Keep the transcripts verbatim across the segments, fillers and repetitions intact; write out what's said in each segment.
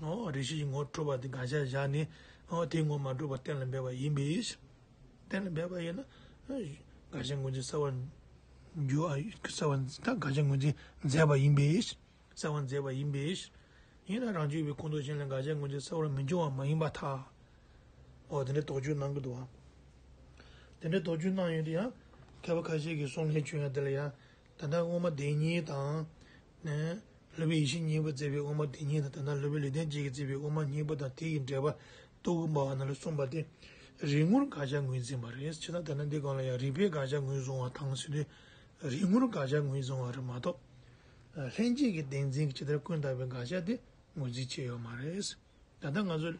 ཨོ་རེ་ཞིག་གི་ངོ་འཕྲོད་པ་དེ་དགག་བྱ་བཞག་ནས་ཨོ་དེའི་ངོ་མ་འཕྲོད་པ་གཏན་ལ་འབེབས་པ་ཡིན་པས། གཏན་ལ་འབེབས་པ་ཡིན་ན་དགག་བྱ་ངོས་འཛིན་གསལ་བར་འགྱུར་བ་གསལ་བར་ད་དགག་བྱ་ངོས་འཛིན་མཛད་པ་ཡིན་པས། གསལ་བར་མཛད་པ་ཡིན་པས། ཡིན་ན་རང་རྒྱུད་པའི་ཁོངས་གཏོགས་གཞན་ལ་དགག་བྱ་ངོས་འཛིན་གསལ་བར་མི་འབྱུང་བ་མ་ཡིན་པར་ཐལ། ཨོ་དེ་འདྲའི་དོགས་གཅོད་གནང་གི་འདུག་བ། དེ་འདྲའི་དོགས་གཅོད་གནང་ཡོང་དུས་ཡང་མཁས་པ་ཁ་ཤས་ཀྱིས་གསུང་ལན་བྱུང་ཡང་དེ་ལ་ཡང་ད་ལྟ་དབུ་མ་བདེན་གཉིས་དང་། ནས་སློབ་དཔོན་ཡེ་ཤེས་སྙིང་པོས་མཛད་པའི་དབུ་མ་བདེན་གཉིས་དང་ད་ལྟ་སློབ་དཔོན་ལེགས་ལྡན་འབྱེད་ཀྱིས་མཛད་པའི་དབུ་མ་སྙིང་པོ་དང་དེ་ཡི་འགྲེལ་པ་རྟོགས་པའི་སྨྲ་བ་རྣམས་ལ་གསུངས་པ་སྟེ། རིགས་ངོར་དགག་བྱ་ངོས་འཛིན་པ་རེད། ཅེ་ན་ད་ལྟ་འདི་སྒང་ལ་ཡང་རིགས་པས་དགག་བྱ་ངོས་བཟུང་བ་དང་ཟེར་དུས། རིགས་ངོར་དགག་བྱ་ངོས་བཟུང་བ་རེད་མ་གཏོགས། ལྷན་སྐྱེས་ཀྱི་བདེན་འཛིན་གྱི་ཇི་ལྟར་ཀུན་བརྟགས་པའི་དགག་བྱ་དེ་ངོས་འཛིན་བྱས་ཡོད་མ་རེད། ད་ལྟ་ང་ཚོ་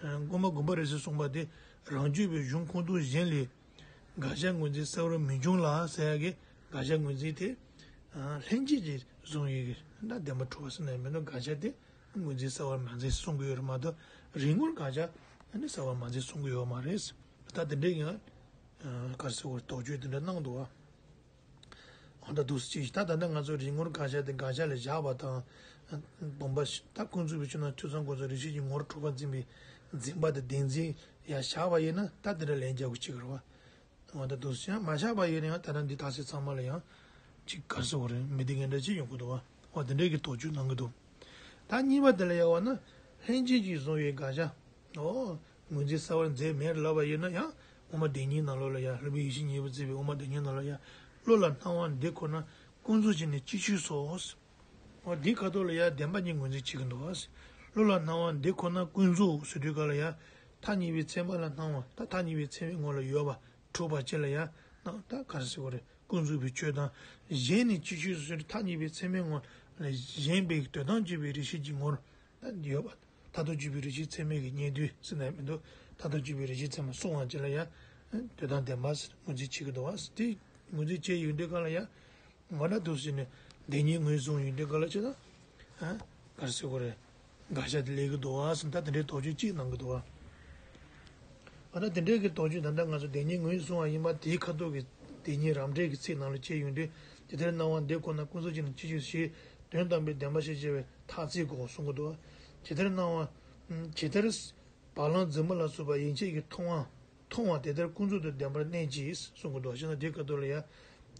དབུ་མ་དགོངས་པ་རིགས་གཅིག་གསུངས་པ་དེ་རང་རྒྱུད་པའི་གཞུང་ཁོངས་གཏོགས་གཞན་ལས་དགག་བྱ་ངོས་འཛིན་གསལ་བར་མི་འབྱུང་ལ་ཟེར་ཡག་གི་དགག་བྱ་ངོས་འཛིན་དེ་ལྷན་སྐྱེས་ཀྱིས་བཟུང་ཡོད་ཀྱི་ན་བདེན་པར་གྲུབ་པ་ཟེར་ན་མི་འདུག་དགག་བྱ་དེ་ངོས་འཛིན་གསལ་བར་མ་མཛད་གསུང་གི་ཡོད་རེད་མ་གཏོགས་རིགས་ངོར་དགག་བྱ་ནི་གསལ་བར་མ་མཛད་གསུང་གི་ཡོད་མ་རེད། ད་དེ་འདྲའི་ཡང་ག་རེ་ཟེར་དགོས་རེད། དོགས་གཅོད་དེ་འདྲ་གནང་འདུག་བ། འོ་ད་འདུག་སེ་ཅིག་ད་ད་ལྟ་ང་ཚོ་རིགས་ངོར་དགག་བྱ་དེ་དགག་བྱ་ལ་བཞག་པ་དང་། བུམ་པ་ད་ཀུན་རྫོབ་པའི་ཆོས་རྣམས་ཐོས་བསམ་སྒོམ་གསུམ་རེ་ཞིག་གི་ངོར་གྲུབ་པར་འཛིན་པའི་འཛིན་པ་དེ་བདེན་འཛིན་ཡང་བཞག་པ་ཡིན་ན་ད་དེ་འདྲ་ལན་རྒྱག་དགོས་ཅིག་རེད་བ། འོ་ད་འདུག་སེ་ཡང་མ་བཞག་པ་ཡིན་ན་ཡང་ད་ལྟ་འདི་དག་ས་ཚང་མ་ལ་ཡང་ཅིག་ག་རེ་ཟེར་དགོས་རེད། མི་བདེ་མཁན་འདྲ་ཅིག་ཡོང་གི་འདུག་བ། འོ་དེ་འདྲའི་གི་དོགས་གཅོད་གནང་གི་འདུག་ད་གཉིས་པ་དེ་ལ་ཡང་འོ་ན་ལྷན་སྐྱེས་ཀྱིས་བཟུང་བའི་དགག་བྱ། འོ། ངོས་འཛིན་གསལ་བར་མཛད་མེད་ལབ་པ་ཡིན་ན་ཡང་དབུ་མ་བདེན་གཉིས་ནང་ལོགས་ལ་ཡང་སློབ་དཔོན་ཡེ་ཤེས་སྙིང་པོས་མཛད་པའི་དབུ་མ་བདེན་གཉིས་ནང་ལ་ཡང་བློ་ལ་སྣང་བ་འདི་ཁོ་ན་ཀུན་རྫོབ་ཅིག་ནི་ཅི་ཕྱིར་སོ། འོ་འདིའི་ཁ་ཐོག་ལ་ཡང་བདེན་པ་གཉིས་ངོས་འཛིན་བྱེད་ཀྱི་འདུག་བློ་ལ་སྣང་བ་འདི་ཁོ་ན་ཀུན་རྫོབ་ཟེར་དུས་ག་ལ་ཡང་ཐ་སྙད་པའི་ཚད་མ་ལ་སྣང་བ་ད་ཐ་སྙད་པའི་ཚད་མའི་ངོ་ལ་ཡོད་པ་གྲུབ་པ་ཅིག་ལ་ཡང་སྣང་ད་ག་རེ་ཟེར་དགོས་རེད། ཀུན་རྫོབ་པའི་ཆོས་དང་གཞན་ནི་ཅི་ཕྱིར་སོ་ཟེར་ཐ་སྙད་པའི་ཚད་མའི་ངོ་ལ་གཞན་པའི་དོན་དམ་དཔྱོད་པའི་རིགས་ཤེས་ཀྱི་ངོར། ད་ཡོད་པ། མཐར་ཐུག་དཔྱོད་པའི་རིགས་ཤེས་ཚད་མའི་གི་རྙེད་དོན་ཟེར་ན་མི་འདུག་མཐར་ཐུག་དཔྱོད་པའི་རིགས་ཤེས་ཚད་མ་གསུང་བ་ཅིག་ལ་ཡང་། དོན་དམ་བདེན་པ་ཟེར་ངོས་འཛིན་བྱེད་ཀྱི་འདུག་བ། དེ་ངོས་འཛིན་བྱས་ཡོང་དུས་ག་ལ་ཡང་། ང་འདྲ་འདུག་ཟེར་ནས་བདེན་གཉིས་ངོས་བཟུང་ཡོང་དུས་ག་ལ་ཅི་ད། ག་རེ་ཟེར་དགོས་རེད། དགག་བྱ་དེ་སླེབས་ཀྱི་འདུག་བ་ཟེར་ད་དེ་འདྲའི་དོགས་གཅོད་ཅིག་གནང་གི་འདུག་བ། ཨ་ད་དེ་འདྲའི་གི་དོགས་གཅོད་ད་ལྟ་ང་ཚོ་བདེན་གཉིས་ངོས་བཟུང་བ་ཡིན་པ་དེའི་ཁ་ཐོག་གི་བདེན་གཉིས་རབ་འབྲིང་གི་ཚིག་ནང་ལ་སྐྱེས་ཡོང་དུས་ཇི་ལྟར་སྣང་བ་འདི་ཁོ་ན་ཀུན་རྫོབ་ཅིག་ནི་ཅི་ཕྱིར་ཞེས་དོན་དམ་པའི་བདེན་པ་ཞེས་བྱ་བའི་ཐ་ཚིག་གོ་གསུང་གི་འདུག་ཇི་ལྟར་སྣང་བ། ཇི་ལྟར། བ་ལང་རྫི་མ་ལ་སོགས་པ་ཡན་ཆད་ཀྱིས་མཐོང་བ། མཐོང་བ་དེ་ལྟར་ཀུན་རྫོབ་ཏུ་བདེན་པར་གནས་ཀྱིས་གསུང་གི་འདུག་ཞེ་ན་དེའི་ཁ་ཐོག་ལ་ཡང་།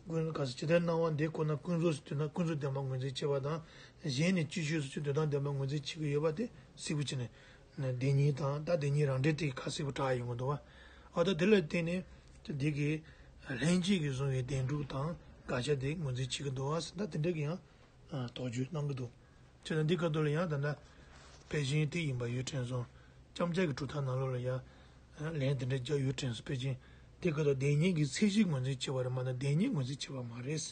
ཀུན་ག་ས་ཇི་ལྟར་སྣང་བ་འདི་ཁོ་ན་ཀུན་རྫོབ་ཟེར་དུས་ན་ཀུན་རྫོབ་བདེན་པ་ངོས་འཛིན་བྱེད་པ་དང་། གཞན་ནི་ཅི་ཕྱིར་སོ་ཅི་དོན་དམ་བདེན་པ་ངོས་འཛིན་བྱེད་ཀྱི་ཡོད་པ་དེ་གསལ་པོ་བྱས་ནས། བདེན་གཉིས་དང་ད་བདེན་གཉིས་རང་འགྲེལ་དེ་ཁ་གསལ་པོ་བསྒྲགས་ཡོང་གི་འདུག་བ། འོ་ད་དེ་ལ་བརྟེན་ནས་འདི་གི་ལྷན་སྐྱེས་ཀྱིས་བཟུང་བའི་བདེན་གྲུབ་དང་དགག་བྱ་དེ་ངོས་འཛིན་བྱེད་ཀྱི་འདུག་བ་ཟེར་ད་དེ་འདྲ་གི་ཡང་དོགས་གཅོད་གནང་གི་འདུག་བྱས་ན་འདི་ཁ་ཐོག་ལ་ཡང་ད་ལྟ་དཔེ་ཅན་དེ་ཡིན་པ་ཡོད་དྲན་སོང་། ལྕམ་སྐྱ་གི་གྲུབ་མཐའ་ནང་ལོགས་ལ་ཡང་ལན་དེ་འདྲ་རྒྱག་ཡོད་དྲན་སོང་། དཔེ་ཅན་དེ་ཁ་ཐོག་བདེན་གཉིས་ཀྱི་ཚད་གཞི་ངོས་འཛིན་བྱེད་པ་རེད་མ་གཏོགས་བདེན་གཉིས་ངོས་འཛིན་བྱེད་པ་མ་རེད།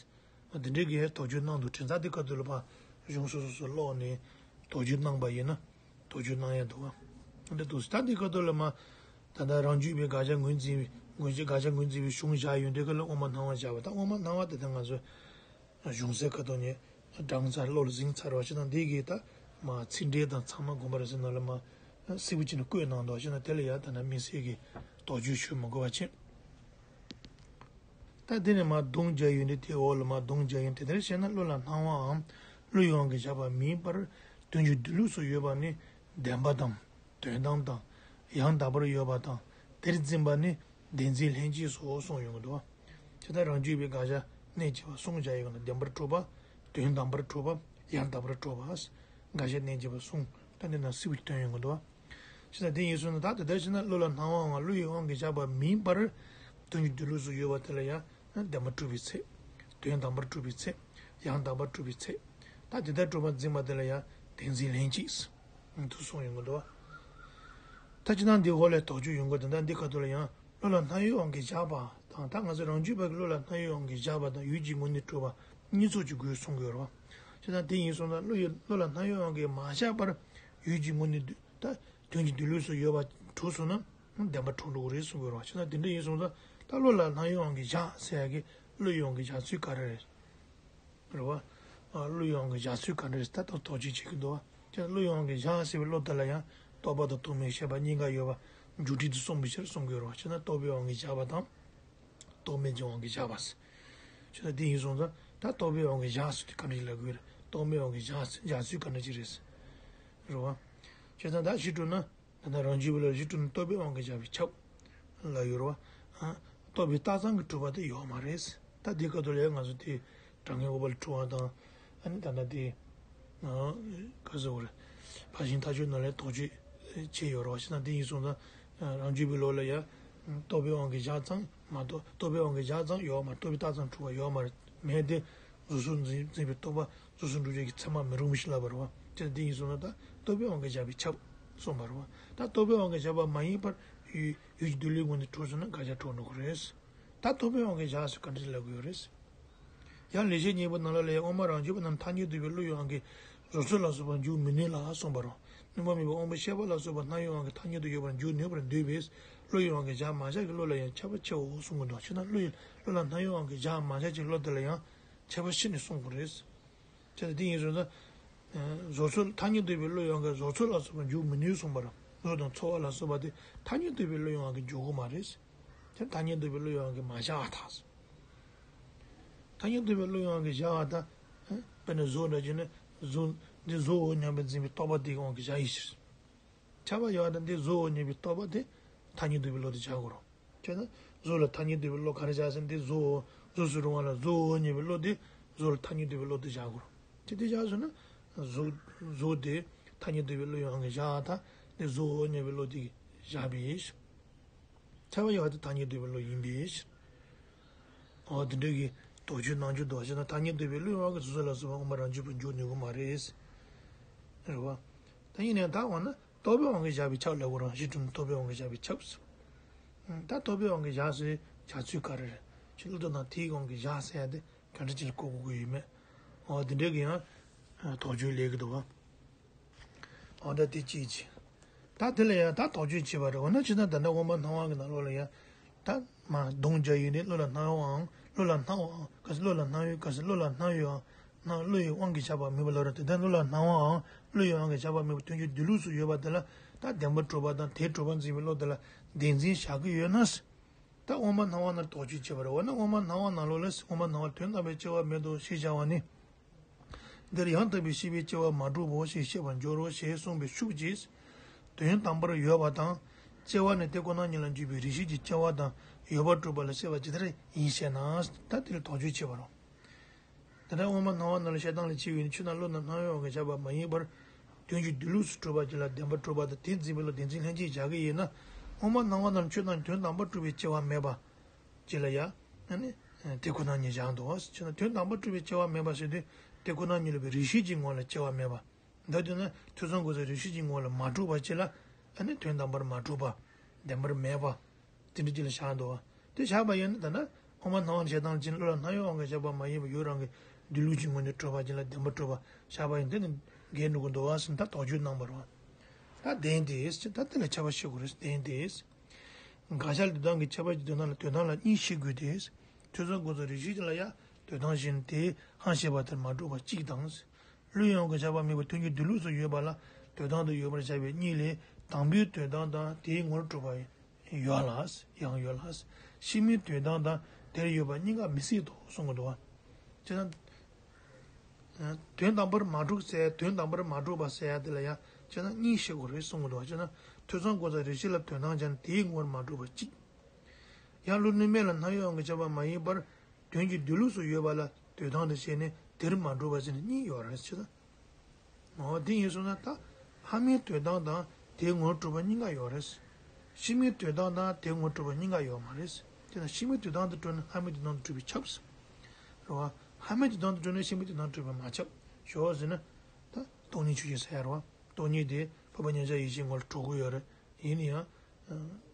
འོ་དེ་འདྲའི་གི་དོགས་གཅོད་གནང་འདུག་དྲན་ཚ་དེ་ཁ་ཐོག་ལ་ཕར་གཞུང་སོ་སོ་སོ་ཀློག་ནས་དོགས་གཅོད་གནང་པ་ཡིན་ན་དོགས་གཅོད་གནང་ཡ་འདུག་བ། འདི་འདུག་ད་འདི་ཁ་ཐོག་ལ་མ། ད་ལྟ་རང་རྒྱུད་པའི་དགག་བྱ་ངོས་འཛིན་པའི་ངོས་འཛིན་དགག་བྱ་ངོས་འཛིན་པའི་གཞུང་བཞག་ཡོད་འདྲའི་ཁ་ལ་དབུ་མ་སྣང་བ་བཞག་པ་ད་དབུ་མ་སྣང་བ་དེ་ད་ང་ཚོ་གཞུང་སའི་ཁ་ཐོག་ནས་བགྲངས་ཚར་བློ་ལ་ཟིན་ཚར་བ་ཞིག་དང་འདི་གི་ད་མ་ཚིག་འགྲེལ་དང་ཚང་མ་དགོངས་པ་རབ་གསལ་ནང་ལ་མ་གསལ་པོ་བྱས་ནས་བཀོད་གནང་འདུག་ཞེ་ན་དེ་ལ་ཡ་ད་ན་དམིགས་བསལ་གྱི་དོགས་གཅོད་ཞུ་མི་དགོས་པ་བྱས། ད་དེ་ནས་མར་སྡོམ་རྒྱག་ཡོད་འདི་དེའི་འོག་ལ་མར་སྡོམ་རྒྱག་ཡོད་དེ་ལྟར་བཤད་ན་བློ་ལ་སྣང་བའམ་བློའི་དབང་གིས་བཞག་པ་མིན་པར་དོན་གྱི་སྡོད་ལུགས་སུ་ཡོད་པ་ནི་བདེན་པ་དང་དོན་དམ་དང་ཡང་དག་པར་ཡོད་པ་དང་དེར་འཛིན་པ་ནི་བདེན་འཛིན་ལྷན་སྐྱེས་སོ་གསུངས་ཡོང་གི་འདུག་བ། དེ་ལྟར་རང་རྒྱུད་པའི་དགག་བྱ་གནད་ཀྱི་བ་གསུམ་བཞག་ཡོད་ན་བདེན་པར་གྲུབ་པ། དོན་དམ་པར་གྲུབ་པ། ཡང་དག་པར་གྲུབ་པ། དགག་བྱ་གནད་ཀྱི་བ་གསུམ་ད་འདི་ན་གསལ་པོ་ཞིག་སྟོན་ཡོང་གི་འདུག་བ། ཅི་ལྟར་དེ་ཡིན་སོང་ན་ད་དེ་ལྟར་བྱས་ན་བློ་ལ་སྣང་བའམ་བློ་ཡི་དབང་གིས་བཞག་པ་མིན་པར། དོན་གྱི་སྡོད་ལུགས་སུ་ཡོད་པ་དེ་ལ་ཡང་བདེན་པར་གྲུབ་པའི་ཚེ། དོན་དམ་པར་གྲུབ་པའི་ཚེ། ཡང་དག་པར་གྲུབ་པའི་ཚེ། ད་དེ་ལྟར་གྲུབ་པར་འཛིན་པ་དེ་ལ་ཡང་བདེན་འཛིན་ལྷན་སྐྱེས། དུ་གསུངས་ཡོང་གི་འདུག་བ། ད་ཅི་ལྟར་འདི་འོག་ལས་དོགས་གཅོད་ཡོང་གི་འདུག་ད་འདི་ཁ་ཐུག་ལ་ཡང་བློ་ལ་སྣང་ཡུལ་དབང་གིས་བཞག་པ་དང་ད་ང་ཚོ་རང་རྒྱུད་པ་གི་བློ་ལ་སྣང་ཡུལ་དབང་གིས་བཞག་པ་དང་ཡུལ་གྱི་ངོས་ནས་གྲུབ་པ་གཉིས་ཚོགས་ཀྱི་སྒོས་གསུང་གི་ཡོད་རེད་བ། ཅི་ལྟར་དེ་ཡིན་སོང་ན་བློ་ཡི་བློ་ལ་སྣང་ཡུལ་དབང་གིས་མ་བཞག་པར་ཡུལ་གྱི་ངོས་ནས་ད། དོན་གྱི་སྡོད་ལུགས་སུ་ཡོད་པ་གྲུབ་སོང་ན་བདེན་པ་གྲུབ་འགྲོ་གི་རེད་གསུང་གི་ཡོད་རེད་བ། བྱས་ན་དེ་འདྲ་ཡིན་སོང་ཙང་ད་བློ་ལ་སྣང་ཡུལ་དབང་གིས་བཞག་ཟེར་ཡ་གི་བློ་ཡི་དབང་གིས་བཞག་ཚུལ་ག་རེ་རེད། རེད་བ། བློ་ཡི་དབང་གིས་བཞག་ཚུལ་ག་འདྲ་རེད་ད་དོགས་དོགས་གཅོད་བྱེད་ཀྱི་འདུག་བ། བྱས་ན་བློ་ཡི་དབང་གིས་བཞག་ཟེར་བའི་བློ་དེ་ལ་ཡང་རྟོག་པ་དང་རྟོག་མེད་ཤེས་པ་གཉིས་ཀ་ཡོད་པ་འཇུག་འགྲེལ་དུ་གསུངས་པའི་ཕྱིར་གསུང་གི་ཡོད་རེད་བ། བྱས་ན་རྟོག་པའི་དབང་གིས་བཞག་པ་དང་། རྟོག་མེད་ཀྱི་དབང་གིས་བཞག་པ་ཟེར། བྱས་ན་དེ་ཡིན་སོང་ཙང་ད་རྟོག་པའི་དབང་གིས་བཞག་ཟེར་དུས་ག་འདྲ་ཞིག་ལབ་དགོས་རེད། རྟོག་མེད་དབང་གིས་བཞག་ཟེར་བཞག་ཚུལ་ག་འདྲ་ཞིག་རེད་ཟེར། རེད་བ། བྱས་ཙང་ད་གཞི་གྲུབ་ན་ད་ལྟ་རང་རྒྱུད་པའི་བློ་ལ་གཞི་གྲུབ་ན་རྟོག་པའི་དབང་གིས་བཞག་པས་ཁྱབ་ལབ་ཡོད་རེད་བ། རྟོག་པས་བཏགས་ཙམ་གྱིས་གྲུབ་པ་དེ་ཡོད་མ་རེད། ད་འདི་སྐབས་དུ་ལ་ང་ཚོ་དེ་དྲང་ངེས་འོད་དཔག་ལ་གྲུབ་པ་དང་། ཨ་ནི་ད་ལྟ་དེ་ག་ཟེར་བ་རེད། ཕར་ཕྱིན་ཐལ་འགྱུར་ནང་ལ་དོགས་གཅོད་བྱས་ཡོད་རེད་བ། བྱས་ཙང་དེ་ཡིན་སོང་ཙང་རང་རྒྱུད་པའི་བློ་ལ་ཡང་རྟོག་པའི་དབང་གིས་བཞག་ཙམ་མ་གཏོགས། རྟོག་པའི་དབང་གིས་བཞག་ཙམ་ཡོད་མ། རྟོག་པས་བཏགས་ཙམ་གྲུབ་པ་ཡོད་མ་རེད། མེད་དེ། གཟུགས་སོགས་འཛིན་འཛིན་པའི་རྟོག་པ་གཟུགས་སོགས་འགྲུབ་བྱེད་ཀྱི་ཚད་མ་མི་རུང་བ་ཞིག་ལབ་པ་རེད་བ། དེ་ལ་འདི་ཡིན་སོང་ན་ད་རྟོག་པའི་དབང་གིས་བཞག་པས་ཁྱབ་གསུངས་པ་རེད་བ། ད་རྟོག་པའི་དབང་གིས་བཞག་པ་མ་ཡིན་པར་ཡུལ་ཡུལ་གྱི་སྡོད་ལུགས་ངོས་ནས་གྲུབ་སོང་ན་དགག་བྱ་གྲུབ་འགྲོ་གི་རེད། ད་རྟོག་པའི་དབང་གིས་བཞག་ཟེར་ག་འདྲ་ལབ་དགོས་རེད། ཡང་ལེགས་བཤད་སྙིང་པོ་ནང་ལ་ཡང་དབུ་མ་རང་རྒྱུད་པ་རྣམས་ཐ་སྙད་འདུས་པའི་བློ་ཡི་དབང་གིས་བཟོ་ཚུལ་ལ་སོགས་པར་འཇུག་མི་ནུས་ལ་གསུངས་པ་རེད། སྣོན་པ་མེད་པའི་དབང་པོ་ཤེས་པ་ལ་སོགས་པ་སྣང་བའི་དབང་གིས་ཐ་སྙད་དུ་ཡོད་པར་འཇུག་ནུས་པར་འདོད་པས་བློ་ཡི་དབང་གིས་བཞག་མ་བཞག་གི་བློ་ལ་ཡང་ཁྱད་པར་ཆེའོ་གསུང་གི་འདུག་ཕྱིར་ན་བློ་ཡི་བློ་ལ་སྣང་བའི་དབང་གིས་བཞག་མ་བཞག་ཅིག་བློ་དེ་ལ་ཡང་ཁྱད་པར་ཕྱེ་ནས་གསུང་དགོས་རེད། དེ་ལ་འདི་ཡིན་ཟེར་ན། བཟོ་ཚུལ་ཐ་སྙད་འདུས་པའི་བློ་ཡི་དབང་གིས་བཟོ་ཚུལ་ལ་སོགས་པ་འཇུག་མི་ནུས་གསུངས་པ་རེད། བཟོ་དང་ཚོར་བ་ལ་སོགས་པ་དེ་ཐ་སྙད་འདུས་པའི་བློ་ཡི་དབང་གིས་འཇུག་གི་མ་རེད། དེ་ཐ་སྙད་འདུས་པའི་བློ་ཡི་དབང་གིས་མ་བཞག་པར་ཐལ། ཐ་སྙད་འདུས་པའི་བློ་ཡི་དབང་གིས་བཞག་པར་ཐལ། དཔེར་ན་གཟུགས་འདྲ་བྱས་ན་གཟུགས་འདི་གཟུགས་འོ་སྙམ་པའི་འཛིན་པའི་རྟོག་པ་དེའི་དབང་གིས་བཞག་ཡིན་ཕྱིར། ཁྱབ་པ་ཡོད་དང་འདི་གཟུགས་འོ་སྙམ་པའི་རྟོག་པ་དེ་ཐ་སྙད་འདུས་པའི་བློ་དེ་བཞག་དགོས་རེད། བྱས་ན་གཟུགས་ལ་ཐ་སྙད་འདུས་པའི་བློ་ག་རེ་བཞག་ཟེར་ན་འདི་གཟུགས་འོ་གཟུགས་སུ་རུང་བ་ལ་གཟུགས་འོ་སྙམ་པའི་བློ་དེ་གཟུགས་ལ་ཐ་སྙད་འདུས་པའི་བློ་དེ་བཞག་དགོས་རེད། དེ་དེ་བཞག་སོང་ན་གཟུགས་གཟུགས་དེ་ཐ་སྙད་འདུས་པའི་བློ་ཡི་དབང་གིས་བཞག་པར་ཐལ། འདི་གཟུགས་འོ་སྙམ་པའི་བློ་དེ་བཞག་པས། ཁྱབ་པ་ཡོད་དེ་ཐ་སྙད་འདུས་པའི་བློ་ཡིན་པས། འོ་དེ་འདྲ་གི་དོགས་གཅོད་གནང་རྒྱུ་འདུག་ཞེ་ན། ཐ་སྙད་འདུས་པའི་བློའི་དབང་གིས་བཟོ་ཚུལ་ལ་སོགས་པ་དབུ་མ་རང་རྒྱུད་པར་འཇུག་ནུས་ཀྱི་མ་རེད། རེད་བ། ད་ཡིན་ནའང་ད་འོ་ན་རྟོག་པའི་དབང་གིས་བཞག་པས་ཁྱབ་ལབ་དགོས་རེད། གཞི་གྲུབ་ན་རྟོག་པའི་དབང་གིས་བཞག་པས་ཁྱབ། ད་རྟོག་པའི་དབང་གིས་བཞག་ཟེར་བྱ་ཚུལ་ག་རེ་རེད། ཕྱི་བློ་ལྡོག་དང་དེའི་དབང་གིས་བཞག་ཟེར་ཡ་དེ་ག་འདྲ་ཅིག་ལ་གོ་དགོས་ཀྱི་ཡོད་མེད། འོ་དེ་འདྲ་གི་ཡང་དོགས་གཅོད་སླེབས་ཀྱི་འདུག་བ། འོ་ད་དེ་གཅིག་བྱས། ད་དེ་ལ་ཡང་ད་དོགས་གཅོད་བྱས་པ་རེད། འོ་ན་ཇི་ལྟར་ད་ལྟ་དབུ་མ་སྣང་བ་གི་ནང་ལོགས་ལ་ཡང་། ད་མ་གདོང་བརྒྱ་ཡོད་དེ་བློ་ལ་སྣང་བའམ་བློ་ལ་སྣང་བའམ་ག་ཟེར་བློ་ལ་སྣང་ཡོད་ག་ཟེར་བློ་ལ་སྣང་ཡོད་ཨང་། སྣང་བློ་ཡི་དབང་གིས་བཞག་པ་མེད་པ་ལབ་རེད། དེ་ལྟར་བློ་ལ་སྣང་བའམ་བློ་ཡི་དབང་གིས་བཞག་པ་མེད་པ་དོན་གྱི་སྡོད་ལུགས་སུ་ཡོད་པ་དེ་ལ་ད་བདེན་པར་གྲུབ་པ་དང་དེ་གྲུབ་པར་འཛིན་པའི་བློ་དེ་ལ་བདེན་འཛིན་བཞག་གི་ཡོད་ན། ད་དབུ་མ་སྣང་བ་ནང་དོགས་གཅོད་བྱས་པ་རེད། འོ་ན་དབུ་མ་སྣང་བ་ནང་ལོགས་ལ་དབུ་མ་སྣང་བ་དོན་དམ་པའི་སྐྱེ་བ་མེད་དོ་ཞེས་བྱ་བ་ནི། འདིར་ཡང་དག་པའི་ཤེས་པས་སྐྱེ་བ་མ་གྲུབ་བོ་ཞེས་བཤད་པར་འགྱུར་རོ་ཞེས་གསུངས་པའི་ཤུགས་ཀྱིས། དོན་དམ་པར་ཡོད་པ་དང་། སྐྱེ་བ་ནི་དེ་ཁོ་ན་ཉིད་ལ་འཇུག་པའི་རིགས་ཤེས་ཀྱི་སྐྱེ་བ་དང་ཡོད་པར་གྲུབ་པ་ལ་བཤད་པ་ཇི་ལྟར་ཡིན་ཞེ་ན། ད་དེ་ལ་དོགས་གཅོད་བྱས་པ་རེད། དེ་ལྟར་དབུ་མ་སྣང་བ་ནང་ལ་བཤད་སྟངས་ལ་བྱས་པས་ནི་ཆོས་རྣམས་བློ་རྣམས་སྣང་བའི་དབང་གིས་བཞག་པ་མ་ཡིན་པར། དོན་གྱི་སྡོད་ལུགས་སུ་གྲུབ་པ་ཅིག་ལ་བདེན་པར་གྲུབ་པ་དང་དེ་འཛིན་པའི་བློ་བདེན་འཛིན་ལྷན་ཅིག་བཞག་གི་ཡིན་ན། དབུ་མ་སྣང་བ་ནང་ལ་ཆོས་རྣམས་དོན་དམ་པར་གྲུབ་པའི་སྐྱེ་བ་མེད་པ། ཅིག་ལ་ཡང་། ཨ་ནི། དེ་ཁོ་ན་ཉིད་བཞག་འདུག་བ། ཅེ་ན་དོན་དམ་པར་གྲུབ་པའི་སྐྱེ་བ་མེད་པ་ཟེར་དུས་དེ་ཁོ་ན་ཉིད་ལ་བའི་རིགས་ཤེས་ཀྱི་ངོ་ལ་སྐྱེ་བ་མེད་པ། ད་དུས་ན་ཐོས་བསམ་སྒོམ་གསུམ་རིགས་ཤེས་ཀྱི་ངོ་ལ་མ་གྲུབ་པ་ཅིག་ལ། ཨ་ནི་དོན་དམ་པར་མ་གྲུབ་པ། བདེན་པར་མེད་པ། དེ་འདྲ་ཅིག་ལ་བཞག་འདུག་བ། དེ་བཞག་པ་ཡིན་ན་ད་ན་དབུ་མ་སྣང་བ་ནང་བཤད་སྟངས་ལ་བྱས་ན་བློ་ལ་སྣང་བའི་དབང་གིས་བཞག་པ་མ་ཡིན་པ་ཡུལ་རང་གི་སྡོད་ལུགས་ཀྱི་ངོས་ནས་གྲུབ་པ་ཅིག་ལ་བདེན་པར་གྲུབ་པ་བཞག་པ་ཡིན་དེ་ནི་འགལ་འགྲོ་གི་འདུག་བ་ཟེར་ད་དོགས་གཅོད་གནང་བ་རེད་བ། ད་བདེན་ཏེ་ད་དེ་ལ་ཁྱབ་པ་ཤེས་དགོས་རེད། བདེན་ཏེ། དགག་བྱ་ལ་འདོད་སྟངས་ཀྱི་ཁྱད་པར་གྱི་འདོད་སྟངས་ལ་འདོད་སྟངས་ལ་གཉིས་ཤེས་དགོས་ཏེ། ཐོས་བསམ་སྒོམ་གསུམ་རིགས་ཤེས་ལ་ཡང་འདོད་སྟངས་བཞིན་དེའི་དབང་ཤེས་པ་དེར་མ་གྲུབ་པ་གཅིག་དང་། བློའི་དབང་གིས་བཞག་པ་མེད་པར་དོན་གྱི་སྡོད་ལུགས་སུ་ཡོད་པ་ལ་འདོད་སྟངས་དུ་ཡོད་པར་བཞག་པའི་གཉིས་ལས་དང་པོའི་འདོད་སྟངས་དང་དེའི་ངོར་གྲུབ་པ་ཡོད་ལ། ཡང་ཡོད་ལ། ཕྱི་མའི་འདོད་སྟངས་དང་དེར་ཡོད་པ་གཉིས་ཀ་མི་སྲིད་དོ་གསུང་གི་འདུག་བ། ཅེ་ན། དོན་དམ་པར་མ་གྲུབ་ཟེར་དོན་དམ་པར་མ་གྲུབ་པ་ཟེར་ཡ་དེ་ལ་ཡང་ཅེ་ན་གཉིས་ཤེས་དགོས་རེད་གསུང་གི་འདུག་བ། ཅེ་ན་ཐོས་བསམ་སྒོམ་གསུམ་རིགས་ཤེས་ལ་འདོད་སྟངས་ཅན་དེའི་ངོར་མ་གྲུབ་པ་གཅིག། ཡང་བློ་གནས་མེད་ལ་སྣང་བའི་དབང་གིས་བཞག་པ་མ་ཡིན་པར། དོན་གྱི་སྡོད་ལུགས་སུ་ཡོད་པ་ལ་འདོད་སྟངས་དང་བཅས་ནས་དེར་མ་གྲུབ་པ་ཟེར་ནས་གཉིས་ཡོད་རེད་ཟེར། འོ་དེ་ཡིན་སོང་ན་ད་སྔ་མའི་འདོད་སྟངས་དང་དེའི་ངོར་གྲུབ་པ་གཉིས་ཀ་ཡོད་རེད། ཕྱི་མའི་འདོད་སྟངས་དང་དེའི་ངོར་གྲུབ་པ་གཉིས་ཀ་ཡོད་མ་རེད། དེ་ན་ཕྱི་མའི་འདོད་སྟངས་དུ་གྲུབ་ན་སྔ་མའི་འདོད་སྟངས་དུ་གྲུབ་པས་ཁྱབ། རེད་བ། སྔ་མའི་འདོད་སྟངས་དུ་གྲུབ་ན་ཕྱི་མའི་འདོད་སྟངས་དུ་གྲུབ་པས་མ་ཁྱབ། ཞོག་ཟེར་ན། ད་སྟོང་ཉིད་ཆོས་ཅན་ཟེར་ཡ་རེད་བ། སྟོང་ཉིད་དེ་འཕགས་པ་མཉམ་གཞག་ཡེ་ཤེས་ངོ་ལ་གྲུབ་ཀྱི་ཡོད་རེད། ཡིན་ན་ཡང་།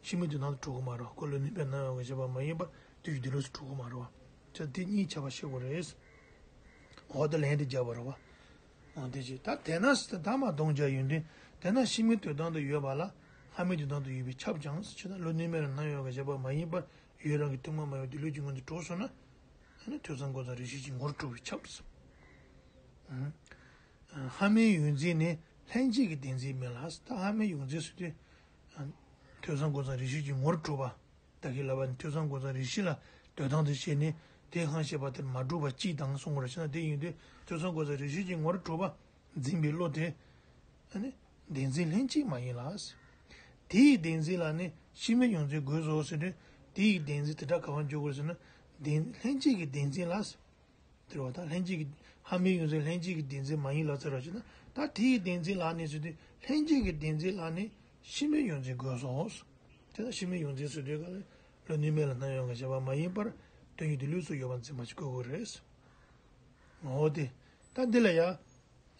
ཕྱི་མའི་འདོད་སྟངས་དུ་གྲུབ་ཀྱི་མ་རེད། ཁོ་བློ་གནས་པས་སྣང་བའི་དབང་གིས་བཞག་པ་མ་ཡིན་པར་དོན་གྱི་སྡོད་ལུགས་སུ་གྲུབ་ཀྱི་མ་རེད་བ། ཅེས་དེ་གཉིས་ཁྱད་པར་ཤེས་དགོས་རེད། འོ་ད་ལན་དེ་བརྒྱབ་པ་རེད་བ། འོ་དེ་ཅི་ད་དེས་ན་ད་མ་གདོང་བརྒྱ་ཡོན་ཏན་དེས་ན་ཕྱི་མའི་འདོད་སྟངས་དུ་ཡོད་པ་ལ་སྔ་མའི་འདོད་སྟངས་དུ་ཡོད་པས་ཁྱབ་ཀྱང་ཅེ་ན་བློ་གནས་མེད་ལ་སྣང་བའི་དབང་གིས་བཞག་པ་མ་ཡིན་པར་ཡུལ་རང་གི་སྟོང་པ་མ་ཡིན་པ་སྡོད་ལུགས་ཀྱི་ངོས་ནས་གྲུབ་སོང་ན། ཨ་ནི་ཐོས་བསམ་སྒོམ་གསུམ་རིགས་ཤེས་ཀྱི་ངོར་གྲུབ་པས་ཁྱབ། སྔ་མའི་ཡོངས་འཛིན་ནི་ལྷན་སྐྱེས་ཀྱི་བདེན་འཛིན་མིན་ལ། ད་སྔ་མའི་ཡོངས་འཛིན་ཟེར་དུས། ཐོས་བསམ་སྒོམ་གསུམ་རིགས་ཤེས་ཀྱི་ངོར་གྲུབ་པ། ད་གིན་ལབ་པ་ནི་ཐོས་བསམ་སྒོམ་གསུམ་རིགས་ཤེས་ལ་འདོད་སྟངས་དུ་བྱས་ནས་དེའི་དབང་ཤེས་པ་དེར་མ་གྲུབ་པ་གཅིག་དང་གསུང་གི་རེད། ཅེ་ན་དེ་ཡིན་དུས་ཐོས་བསམ་སྒོམ་གསུམ་རིགས་ཤེས་ཀྱི་ངོར་གྲུབ་པ་འཛིན་པའི་བློ་དེ། ཨ་ནི། བདེན་འཛིན་ལྷན་ཅིག་མ་ཡིན་ལ། དེ་ཡི་བདེན་འཛིན་ལ་ནི་སྤྱི་མོས་ཡོངས་འཛིན་དགོས་སོ་ཟེར་དུས་དེ་ཡི་བདེན་འཛིན་དེ་འདྲ་ག་བ་འཇོག་དགོས་ཟེར་ན། བདེན་ལྷན་ཅིག་གི་བདེན་འཛིན་ལ། དེ་རེད་བ། ད་ལྷན་ཅིག་གི་ཧ་མའི་ཡོངས་འཛིན་ལྷན་ཅིག་གི་བདེན་འཛིན་མ་ཡིན་ལ་ཟེར་བ་ཞིག་ན། ད་དེ་ཡི་བདེན་འཛིན་ལ་ནི་ཟེར་དུས་ལྷན་ཅིག་གི་བདེན་འཛིན་ལ་ནི་སྤྱི་མོས་ཡོངས་འཛིན་དགོས་སོ། དེ་ལ་སྤྱི་མོས་ཡོངས་འཛིན་ཟེར་དུས་ག་ལ་བློ་ནུས་མེད་ལ་སྣང་ཡོང་གི་བྱ་བ་མ་ཡིན་པར་དོན་གྱི་མདུན་ལུགས་སུ་ཡོད་པར་འཛིན་པ་ཞིག་དགོས་དགོས་རེད། འོ་དེ། ད་འདི་ལ་ཡ།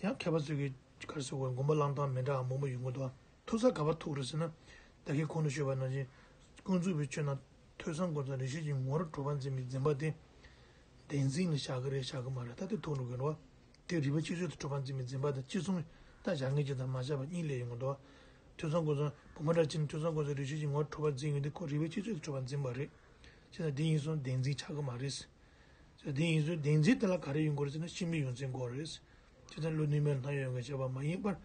ཡང་མཁས་པ་ཚོས་ཀྱི་ག་རེ་ཟེར་དགོས། དགོངས་པ་བླང་སྟངས་མི་འདྲ་བ་མང་པོ་ཡོང་གི་འདུག། ཐུག་ས་ག་པར་ཐུག་རེད་ཟེར་ན། ད་གིན་གོང་དུ་ཞུས་པ་ནང་བཞིན། ཀུན་རྫོབ་པའི་ཆོས་རྣམས་ཐོས་བསམ་སྒོམ་གསུམ་རེ་ཞིག་གི་ངོར་གྲུབ་པར་འཛིན་པའི་འཛིན་པ་དེ། བདེན་འཛིན་ལ་བཞག་གི་རེད་བཞག་གི་མ་རེད། ད་དེ་ཐུག་འགྲོ་གི་རེད་བ། དེ་རིགས་པ་གཅིག་ཚོད་དུ་གྲུབ་པར་འཛིན་པའི་འཛིན་པ་དང་གཅིག་མཚུངས། ད་བཞག་ངེས་ཀྱི་དང་མ་བཞག་པ་གཉིས་ལས་ཡོང་གི་འདུག། ཐོས་བསམ་སྒོམ་གསུམ་བུམ་པ་འདྲ་ཅན་ཐོས་བསམ་སྒོམ་གསུམ་རེ་ཞིག་གི་ངོར་གྲུབ་པར་འཛིན་ཡོང་དུས་ཁོ་རིགས་པ་གཅིག་ཚོད་དུ་གྲུབ་པར་འཛིན་པ་རེད། བྱས་ཙང་དེ་ཡིན་སོང་བདེན་འཛིན་ཆགས་ཀྱི་མ་རེད། དེ་ཡིན་ཙང་བདེན་འཛིན་དེ་ལ་ག་རེ་ཡོང་དགོས་རེད་ཟེར་ན་སྤྱི་མོས་ཡོངས་འཛིན་དགོས་རེད། དེ་ལྟར་བློ་ནུས་མེད་ལ་སྣང་ཡོང་གི་བྱ་བ་མ་ཡིན་པར།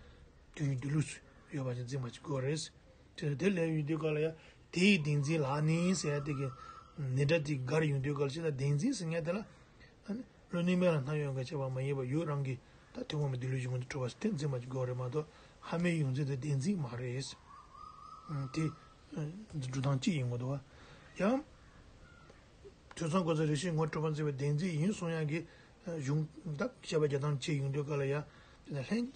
དོན་གྱི་མདུན་ལུགས་སུ་ཡོད་པ་ཞིག་འཛིན་པ་ཞིག་དགོས་རེད། དེ་དེ་ལས་ཡོང་དུས་ག་ལ་ཡ། དེ་ཡི་བདེན་འཛིན་ལ་ནི་ཟེར་ཡ་དེ་གི་ནི་སྒྲ་དེ་ག་རེ་ཡོང་དུས་ག་ལ་བྱས་ན་བདེན་འཛིན་ཟེར་མཁན་དེ་ལ། བློ་ནུས་མེད་ལ་སྣང་ཡོང་གི་བྱ་བ་མ་ཡིན་པར་ཡུལ་རང་གི་ད་དོན་གོང་མའི་མདུན་ལུགས་ཀྱི་ངོས་ནས་གྲུབ་པ་དེ་འཛིན་པ་ཞིག་དགོས་རེད་མ་གཏོགས་ཧ་མའི་ཡོངས་འཛིན་དེ་བདེན་འཛིན་མ་རེད། དེ་འགྲོ་སྟངས་གཅིག་ཡིན་དགོས་འདུག་བ། ཡང་། ཐོས་བསམ་སྒོམ་གསུམ་རེ་ཞིག་ངོར་གྲུབ་པར་འཛིན་པའི་བདེན་འཛིན་ཡིན་གསུང་ཡག་གི་གཞུང་དག་བཤད་པ་རྒྱག་སྟངས་བྱས་ཡོང་དུས་ག་ལ་ཡ། དེ་ནས་ལྷན།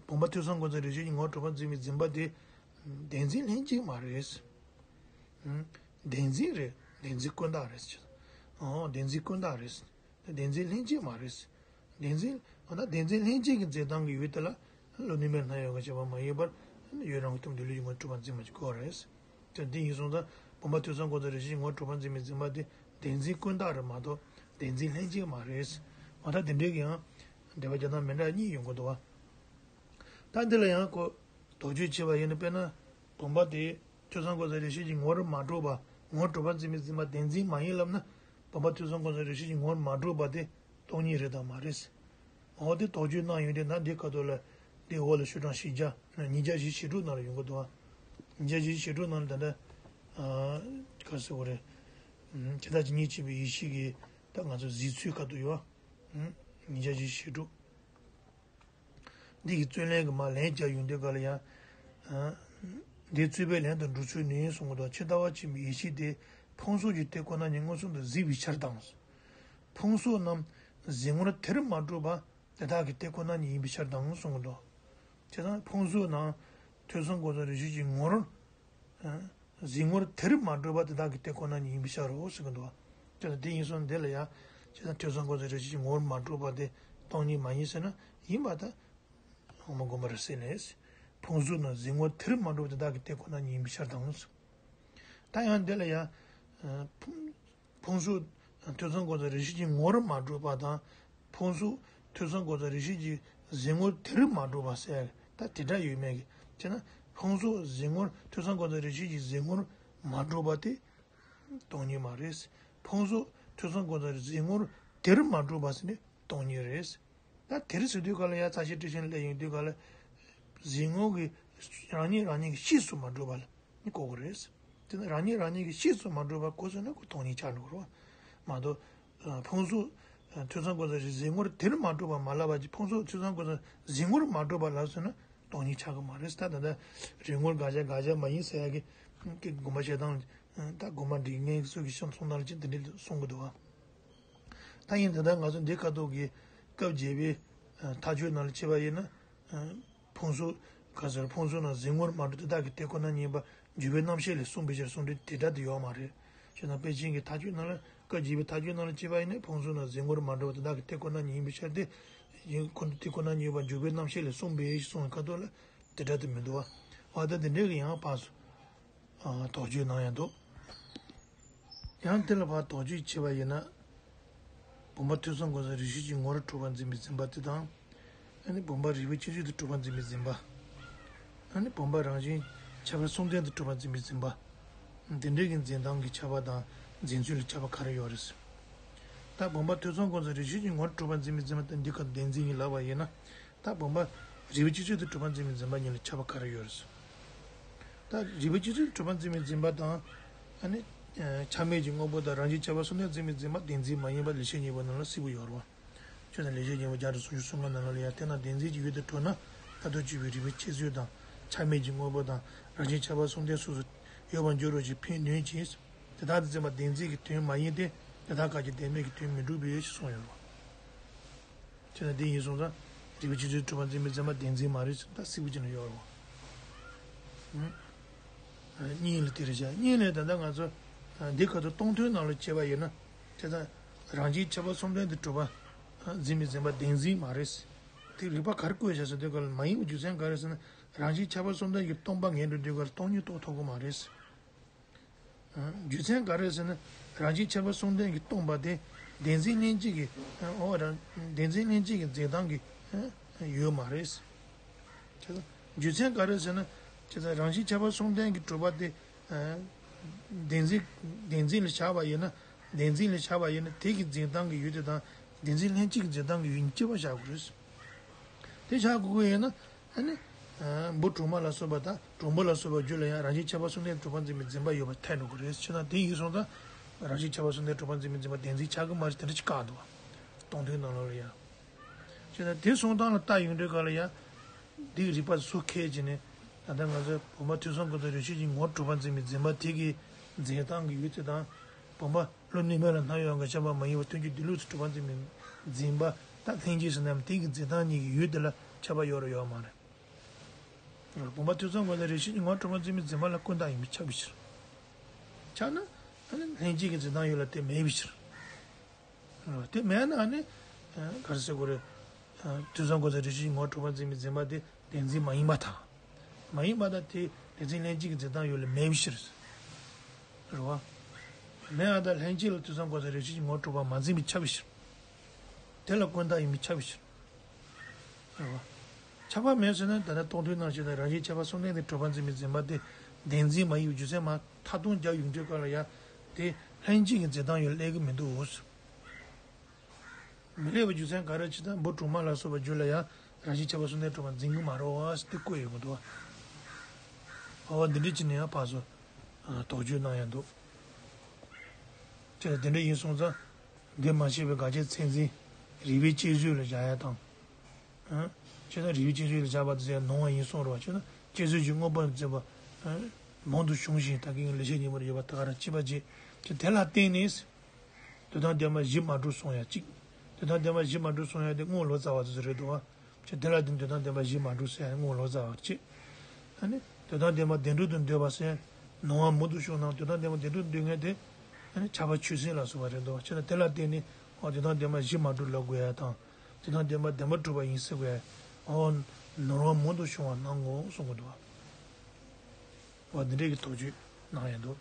བུམ་པ་ཐོས་བསམ་སྒོམ་གསུམ་རེ་ཞིག་ངོར་གྲུབ་པར་འཛིན་པའི་འཛིན་པ་དེ། བདེན་འཛིན་ལྷན་ཅིག་མ་རེད། བདེན་འཛིན་རེད། བདེན་འཛིན་ཀུན་བཏགས་རེད། ཨོ་བདེན་འཛིན་ཀུན་བཏགས་རེད། བདེན་འཛིན་ལྷན་ཅིག་མ་རེད། བདེན་འཛིན། འོ་ན་བདེན་འཛིན་ལྷན་ཅིག་གི་འཛིན་སྟངས་ཀྱི་ཡུལ་དེ་ལ་བློ་ནུས་མེད་ལ་སྣང་ཡོང་གི་བྱ་བ་མ་ཡིན་པར་ཡུལ་རང་གི་སྟེང་དུ་ལུས་ཀྱི་ངོར་གྲུབ་པར་འཛིན་པ་ཞིག་དགོས་རེད། དེ་འདི་ཡིན་སོང་ཙང་བུམ་པ་ཐོས་བསམ་སྒོམ་གསུམ་རེ་ཞིག་ངོར་གྲུབ་པར་འཛིན་པའི་འཛིན་པ་དེ་བདེན་འཛིན་ཀུན་བཏགས་རེད་མ་གཏོགས་བདེན་འཛིན་ལྷན་ཅིག་མ་རེད། འོ་ད་དེ་འདྲའི་གི་ཡང་འགྲེལ་པ་རྒྱག་སྟངས་མི་འདྲ་གཉིས་ཡོང་གི་འདུག་བ། ད་འདི་ལ་ཡང་ཁོ་དོགས་གཅོད་བྱས་པ་ཡིན་ན། དཔེར་ན་བུམ་པ་དེ་ཐོས་བསམ་སྒོམ་གསུམ་རེ་ཞིག་གི་ངོར་མ་གྲུབ་པ། ངོར་གྲུབ་པར་འཛིན་པའི་འཛིན་པ་བདེན་འཛིན་མ་ཡིན་ལབ་ན། བུམ་པ་ཐོས་བསམ་སྒོམ་གསུམ་རེ་ཞིག་གི་ངོར་མ་གྲུབ་པ་དེ་སྟོང་ཉིད་རེད་དམ་མ་རེད། འོ་དེ་དོགས་གཅོད་གནང་ཡོང་དུས་ན་འདི་ཁ་ཐོག་ལ། འདི་འོག་ལ་ཤོག་གྲངས་བཞི་བརྒྱ། ཉིས་བརྒྱ་བཞི་བཅུ་ཞེ་དྲུག་ནང་ལ་ཡོང་གི་འདུག་བ། ཉིས་བརྒྱ་བཞི་བཅུ་ཞེ་དྲུག་ནང་ལ་ད་ལྟ། ཨ། ག་རེ་ཟེར་དགོས་རེད། ཨ། ཇི་ལྟ་ཇི་སྙེད་གཅིག་པའི་ཡེ་ཤེས་ཀྱི་ད་ང་ཚོ་གཟིགས་ཚུལ་ཁ་ཐོག་ཡོད་བ། ཨ། ཉིས་བརྒྱ་བཞི་བཅུ་ཞེ་དྲུག་འདི་གི་རྩོད་ལན་གྱི་མར་ལན་རྒྱག་ཡོང་དུས་ག་ལ་ཡང་། ཨ། འདིར་རྩོད་པའི་ལན་དུ་འགྲོ་ཚུལ་ནི་གསུང་གི་འདུག་ཇི་ལྟ་བ་ཆེན་པོའི་ཡེ་ཤེས་དེ་ཕུང་སོགས་ཀྱི་དེ་ཁོ་ན་ཉིད་མངོན་སུམ་དུ་གཟིགས་པའི་ཕྱིར་དང་། ཕུང་སོགས་རྣམས་གཟིགས་ངོར་དེར་མ་གྲུབ་པ་དེ་དག་གི་དེ་ཁོ་ན་ཉིད་ཡིན་པའི་ཕྱིར་དང་གསུང་གི་འདུག་བྱས་ཙང་ཕུང་སོགས་རྣམས་ཐོས་བསམ་སྒོམ་གསུམ་རེ་ཞིག་གི་ངོར། ཨ། གཟིགས་ངོར་དེར་མ་གྲུབ་པ་དེ་དག་གི་དེ་ཁོ་ན་ཉིད་ཡིན་པའི་ཕྱིར་རོ་ཟེར་གྱི་འདུག་བ། དེ་ལ་དེ་ཡིན་སོང་འདི་ལ་ཡང་། བྱས་ཙང་ཐོས་བསམ་སྒོམ་གསུམ་རེ་ཞིག་གི་ངོར་མ་གྲུབ་པ་དེ་སྟོང་ཉིད་མ་ཡིན་ཟེར་ན་ཡིན་པ་དང་། འོག་མ་དགོངས་པ་རེ་གསལ་ནས། ཕུང་སོགས་རྣམས་གཟིགས་ངོར་དེར་མ་གྲུབ་པ་དེ་དག་གི་དེ་ཁོ་ན་ཉིད་ཡིན་པའི་ཕྱིར་དང་། ད་ཡང་འདི་ལ་ཡང་། ཨ། ཕུང་། ཕུང་སོགས་ཐོས་བསམ་སྒོམ་གསུམ་རེ་ཞིག་གི་ངོར་མ་གྲུབ་པ་དང་། ཕུང་སོགས་ཐོས་བསམ་སྒོམ་གསུམ་རེ་ཞིག་གི་གཟིགས་ངོར་དེར་མ་གྲུབ་པ་ཟེར་ད་དེ་འདྲ་ཡོད་མེད་ཀྱི། བྱས་ན་ཕུང་སོགས་གཟིགས་ངོར་ཐོས་བསམ་སྒོམ་གསུམ་རེ་ཞིག་གི་གཟིགས་ངོར་མ་གྲུབ་པ་དེ་སྟོང་ཉིད་མ་རེད། ཕུང་སོགས་ཐོས་བསམ་སྒོམ་གསུམ་རེ་གཟིགས་ངོར་དེར་མ་གྲུབ་པ་ཟེར་ནི་སྟོང་ཉིད་རེད། ད་དེར་ཟེར་དུས་ག་ལ་ཡ་རྩ་ཤེ་ཊཱིཀ་ཆེན་ལ་ཡོང་དུས་ག་ལ། གཟིགས་ངོ་གི་རང་ཉིད་རང་ཉིད་ཀྱི་གཤིས་སུ་མ་གྲུབ་པ་ལ་ནི་གོ་དགོས་རེད། དེ་ནི་རང་ཉིད་རང་ཉིད་ཀྱི་གཤིས་སུ་མ་གྲུབ་པ་གོ་སོང་ན་ཁོ་སྟོང་ཉིད་ཆགས་འགྲོ་གི་རེད་བ། མ་གཏོགས། ཨ། ཕུང་སོགས། ཨ། ཐོས་བསམ་སྒོམ་གསུམ་རེ་གཟིགས་ངོར་དེར་མ་གྲུབ་པ་མ་ལབ་པ་ཅིག་ཕུང་སོགས་ཐོས་བསམ་སྒོམ་གསུམ་གཟིགས་ངོར་མ་གྲུབ་པ་ལབ་སོང་ན་སྟོང་ཉིད་ཆགས་ཀྱི་མ་རེད། ད་ད་ལྟ་རིག་ངོར་དགག་བྱ་དགག་བྱ་མ་ཡིན་ཟེར་ཡ་གི་དགོངས་པ་བཞེས་སྟངས། ད་དགོངས་པ་འགྲིག་མཁན་སོགས་ཀྱི་བཤད་སོང་ན་ལ་ཅིག་འདི་འདྲ་གསུང་གི་འདུག་བ། ད་ཡིན་ད་ལྟ་ང་ཚོ་འདི་ཁ་ཐོག་གི་སྐབས་བརྒྱད་པའི་ཐག་གཅོད་ནང་ལ་བྱས་པ་ཡིན་ན། ཕུང་སོགས། ག་ཟེར། ཕུང་སོགས་རྣམས་གཟིགས་ངོར་མ་གྲུབ་དེ་དག་གི་དེ་ཁོ་ན་ཉིད་ཡིན་པ་འཇུག་པའི་རྣམ་བཤད་ལས་གསུངས་པའི་ཕྱིར་གསུང་འདྲི་དེ་འདྲ་དེ་ཡོད་མ་རེད། བྱས་ན་པཎ་ཆེན་གྱི་ཐག་གཅོད་ནང་ལ་སྐབས་བརྒྱད་པའི་ཐག་གཅོད་ནང་ལ་བྱས་པ་ཡིན་ན་ཕུང་སོགས་རྣམས་གཟིགས་ངོར་མ་གྲུབ་པ་དེ་དག་གི་དེ་ཁོ་ན་ཉིད་ཡིན་པའི་ཕྱིར་ཏེ། ཡིན་ཁོ་ན་དེ་ཁོ་ན་ཉིད་ཡིན་པ་འཇུག་པའི་རྣམ་བཤད་ལས་གསུངས་པའི་ཕྱིར་གསུངས་པའི་ཁ་ཐོག་ལ་དེ་འདྲ་དེ་མི་འདུག་བ། འོ་ད་དེ་འདྲའི་གི་ཡང་ཕར་ཚུར། ཨ། དོགས་གཅོད་གནང་ཡ་འདུག། ཡང་དེ་ལ་ཕར་དོགས་གཅོད་བྱས་པ་ཡིན་ན། བུམ་པ་ཐོས་བསམ་སྒོམ་གསུམ་རེ་ཞིག་གི་ངོར་གྲུབ་པར་འཛིན་པའི་འཛིན་པ་དེ་དང་། ཨ་ནི་བུམ་པ་རིགས་པ་གཅིག་ཚོད་དུ་གྲུབ་པར་འཛིན་པའི་འཛིན་པ། ཨ་ནི་བུམ་པ་རང་བཞིན་ཁྱད་པར་གསུམ་ལྡན་དུ་གྲུབ་པར་འཛིན་པའི་འཛིན་པ། འདི་འདྲའི་གི་འཛིན་སྟངས་ཀྱི་ཁྱད་པར་དང་འཛིན་ཚུལ་ལ་ཁྱད་པར་ག་རེ་ཡོད་རེད། ད་བུམ་པ་ཐོས་བསམ་སྒོམ་གསུམ་རེ་ཞིག་གི་ངོར་གྲུབ་པར་འཛིན་པའི་འཛིན་པ་དང་འདི་ག་བདེན་འཛིན་ཡིན་ལབ་པ་ཡིན་ན། ད་བུམ་པ་རིགས་པ་གཅིག་ཚོད་དུ་གྲུབ་པར་འཛིན་པའི་འཛིན་པ་གཉིས་ལ་ཁྱད་པར་ག་རེ་ཡོད་རེད། ད་རིགས་པ་གཅིག་ཚོད་དུ་གྲུབ་པར་འཛིན་པའི་འཛིན་པ་དང་། ཨ་ནི། ཨ། ཆ་མེད་ཀྱི་དངོས་པོ་དང་རང་བཞིན་ཁྱད་པར་གསུམ་ལྡན་འཛིན་པའི་འཛིན་པ་བདེན་འཛིན་མ་ཡིན་པ་ལེགས་བཤད་སྙིང་པོ་ནང་ལ་གསལ་པོ་ཡོད་རེད་བ། ཁྱོད་ན་ལེགས་བཤད་སྙིང་པོ་བརྒྱ་དང་སུམ་ཅུ་སོ་ལྔ་ནང་ལ་ཡང་དེ་རྣམས་བདེན་འཛིན་གྱི་ཡུལ་དུ་གྲུབ་ན། ཁ་དོག་གཅིག་པའི་རིགས་པའི་དཔྱད་བཟོད་དང་ཆ་མེད་ཀྱི་དངོས་པོ་དང་རང་བཞིན་ཁྱད་པར་གསུམ་ལྡན་སོ་སོར་ཡོད་པར་འགྱུར་རོ་ཞེས་ཕན་གནོད་ཅིང་། དེ་དག་ཏུ་འཛིན་པ་བདེན་འཛིན་གྱི་དོན་མ་ཡིན་ཏེ། དེ་དག་ག་གི་བདེན་མེད་ཀྱི་དོན་མི་འགྲུབ་པས་ཞེས་གསུངས་ཡོད་རོ། དེ་ན་དེ་ཡིན་སོང་ཙང་རིགས་པའི་དཔྱད་བཟོད་གྲུབ་པར་འཛིན་པའི་འཛིན་པ་བདེན་འཛིན་མ་རེད་ཟེར་ད་སྲིད་པ་ཅན་ལ་ཡོད་རོ། གཉིས་ལ་དེ་རེད་བྱ། གཉིས་ལས་ད་ལྟ་ང་ཚོ་འདི་ཁ་ཐུག་སྟོང་ཐུན་ནང་ལ་བྱས་པ་ཡིན་ན། དེ་ལྟར་རང་བཞིན་ཁྱད་པར་གསུམ་ལྡན་དུ་གྲུབ་པ་འཛིན་པའི་འཛིན་པ་བདེན་འཛིན་མ་རེད། དེ་རིགས་པ་ག་རེ་བཀོད་བཞག་ཟེར་དུས་སྐབས་ལ་མ་ཡིན་པའི་རྒྱུ་མཚན་ག་རེ་ཟེར་ན། རང་བཞིན་ཁྱད་པར་གསུམ་ལྡན་གྱིས་སྟོང་པ་ངེས་འགྲོ་དུས་སྐབས་ལ་སྟོང་ཉིད་རྟོགས་ཐུབ་ཀྱི་མ་རེད། རྒྱུ་མཚན་ག་རེ་ཟེར་ན། རང་བཞིན་ཁྱད་པར་གསུམ་ལྡན་གྱིས་སྟོང་པ་དེ་བདེན་འཛིན་ལྷན་སྐྱེས་ཀྱི་འོ་རང་བདེན་འཛིན་ལྷན་སྐྱེས་ཀྱི་འཛིན་སྟངས་ཀྱི་ཡོད་མ་རེད། རྒྱུ་མཚན་ག་རེ་ཟེར་ན། ཇི་ལྟར་རང་བཞིན་ཁྱད་པར་གསུམ་ལྡན་གྱིས་གྲུབ་པ་དེ། བདེན་འཛིན་བདེན་འཛིན་ལ་བཞག་པ་ཡིན་ན། བདེན་འཛིན་ལ་བཞག་པ་ཡིན་ན་དེ་གི་འཛིན་སྟངས་ཀྱི་ཡུལ་དེ་དང་བདེན་འཛིན་ལྷན་སྐྱེས་ཀྱི་འཛིན་སྟངས་ཀྱི་ཡུལ་གཉིས་གཅིག་པ་བཞག་དགོས་རེད། དེ་བཞག་དགོས་ཀྱི་ཡིན་ན། ཨ་ནི། འབུ་གྲོག་མ་ལ་སོགས་པ་དང་གྲོག་འབུ་ལ་སོགས་པ་རྒྱུད་ལ་ཡང་རང་བཞིན་ཁྱད་པར་གསུམ་ལྡན་གྲུབ་པར་འཛིན་པའི་འཛིན་པ་ཡོད་པར་ཐལ་འགྲོ་གི་རེད། ཅེ་ན་དེ་ཡིན་སོང་ཙང་། རང་བཞིན་ཁྱད་པར་གསུམ་ལྡན་གྲུབ་པར་འཛིན་པའི་འཛིན་པ་བདེན་འཛིན་ཆགས་ཀྱི་མ་རེད། དེ་འདྲ་ཅིག་བཀག་འདུག་བ། སྟོང་ཐུན་ནང་ལོགས་ལ་ཡང་། ཅེ་ན་དེ་གསུང་སྟངས་ལ་ལྟ་ཡོང་དུས་ག་ལ་ཡང་། འདིའི་རིགས་པ་སུ་ཁས་ཀྱིས་ནས། ད་ལྟ་ང་ཚོའི་བུམ་པ་ཐོས་བསམ་སྒོམ་དང་རེ་ཞིག་གི་ངོར་གྲུབ་པར་འཛིན་པའི་འཛིན་པ་དེ་གི་འཛིན་སྟངས་ཀྱི་ཡུལ་དེ་དང་། བུམ་པ། བློ་གནས་མལ་ལ་སྣང་ཡོད་འགའ་ཤས་པ་མ་ཡིན་པ་ཐུན་གྱི་སྡོད་ལུགས་སུ་གྲུབ་པར་འཛིན་པའི་འཛིན་པ་དང་ལྷན་སྐྱེས་སུ་རྣམས་དེ་གི་འཛིན་སྟངས་གཉིས་ཀྱི་ཡུལ་དེ་ལ་ཁྱད་པར་ཡོད་རེད་ཡོད་མ་རེད། བུམ་པ་ཐོས་བསམ་སྒོམ་དང་རེ་ཞིག་གི་ངོར་གྲུབ་པར་འཛིན་པའི་འཛིན་པ་ལ་ཀུན་བཏགས་ཡིན་པས་ཁྱབ་པའི་ཕྱིར། ཁྱབ་ན། ལྷན་སྐྱེས་ཀྱི་འཛིན་སྟངས་ཡུལ་ལ་དེ་མེད་པའི་ཕྱིར། དེ་མེད་ན་ནི། ག་རེ་ཟེར་དགོས་རེད། ཐོས་བསམ་སྒོམ་དང་རེ་ཞིག་གི་ངོར་གྲུབ་པར་འཛིན་པའི་འཛིན་པ་དེ་བདེན་འཛིན་མ་ཡིན་པ་དང་། མ་ཡིན་པ་དང་དེ་བདེན་འཛིན་ལྷན་སྐྱེས་ཀྱི་འཛིན་སྟངས་ཡུལ་ལ་མེད་པའི་ཕྱིར། རེད་བ། མེད་པ་དང་ལྷན་སྐྱེས་ལ་ཐོས་བསམ་སྒོམ་དང་རེ་ཞིག་གི་ངོར་གྲུབ་པར་མ་འཛིན་པས་ཁྱབ་པའི་ཕྱིར། དེ་ལ་ཀུན་བཏགས་ཡིན་པས་ཁྱབ་པའི་ཕྱིར། རེད་བ། ཁྱབ་པ་མེད་ཟེར་ན་ད་ལྟ་སྟོང་ཐུན་ནང་བཞིན་དུ་རང་བཞིན་ཁྱད་པར་གསུམ་ལྡན་དེ་གྲུབ་པར་འཛིན་པའི་འཛིན་པ་དེ་བདེན་འཛིན་མ་ཡིན་པའི་རྒྱུ་མཚན་མར་མཐའ་སྟོངས་རྒྱག་ཡོང་དུས་སྐབས་ལ་ཡང་དེ་ལྷན་སྐྱེས་ཀྱི་འཛིན་སྟངས་ཡུལ་སླེབས་ཀྱི་མི་འདུག་མི་སླེབས་པའི་རྒྱུ་མཚན་ག་རེ་ཅི་ལྟར་འབུ་གྲོག་མ་ལ་སོགས་པ་རྒྱུད་ལ་ཡང་རང་བཞིན་ཁྱད་པར་གསུམ་ལྡན་གྲུབ་པར་འཛིན་གྱི་མ་རེད་བ་ཟེར་དེ་བཀོད་ཡོང་གི་འདུག་བ། འོ་འདི་འདྲ་ཅིག་ནས་ཡང་ཕར་ཚུར་དོགས་གཅོད་གནང་ཡ་འདུག་དེ་དེ་འདྲ་ཡིན་སོང་ཙང་འདི་མ་བཤད་པའི་དགག་བྱའི་ཚད་འཛིན་རིགས་པའི་དཔྱད་བཟོད་ལ་བཞག་ཡ་དང་། ཨ། བྱས་ཙང་རིགས་པའི་དཔྱད་བཟོད་ལ་བཞག་པ་དེ་ཚོ་ནོར་བ་ཡིན་གསུངས་རོགས། བྱས་ཙང་དཔྱད་བཟོད་ཀྱི་དངོས་པོར་འཛིན་པ། ཨ། མང་དུ་བྱུང་ཞིང་ད་གིན་ལེགས་བཤད་སྙིང་པོར་ཡོད་པ་ད་ག་རང་གཅིག་པ་བྱས། དེ་དེ་ལ་བརྟེན་ནས། འདོད་དང་ལྡན་པ་བཞི་མ་གྲུབ་གསུང་ཡ་གཅིག་འདོད་དང་ལྡན་པ་བཞི་མ་གྲུབ་གསུང་ཡ་དེ་དངོས་ལོ་ཙཱ་བ་དེ་ཚོ་རེད་འདུག་བ། བྱས་དེ་ལ་བརྟེན་འདོད་དང་ལྡན་པ་བཞི་མ་གྲུབ་ཟེར་ཡ་དངོས་ལོ་ཙཱ་བ་གཅིག་ཨ་ནི། འདོད་དང་ལྡན་པ་བདེན་གྲུབ་ཏུ་འདོད་པ་ཟེར་ཡ། ནོར་བ་མང་དུ་བྱུང་ནའང་འདོད་དང་ལྡན་པ་བདེན་གྲུབ་ཏུ་འདོད་མཁན་དེ། ཨ་ནི་ཁྱབ་པ་ཆོས་སེམས་ལ་སོགས་པ་རེད་འདུག་བ། བྱས་ན་དེ་ལ་བརྟེན་ནས་འོ་འདོད་དང་ལྡན་པ་བཞི་མ་གྲུབ་ལབ་དགོས་ཡ་དང་། དེ་དང་ལྡན་པ་བདེན་པར་གྲུབ་པ་ཡིན་ཟེར་བས། འོ། ནོར་བ་མང་དུ་བྱུང་བ་སྣང་ངོ་གསུང་གི་འདུག་བ། འོ་འདི་འདྲའི་གི་དོགས་གཅོད་གནང་ཡ་འདུག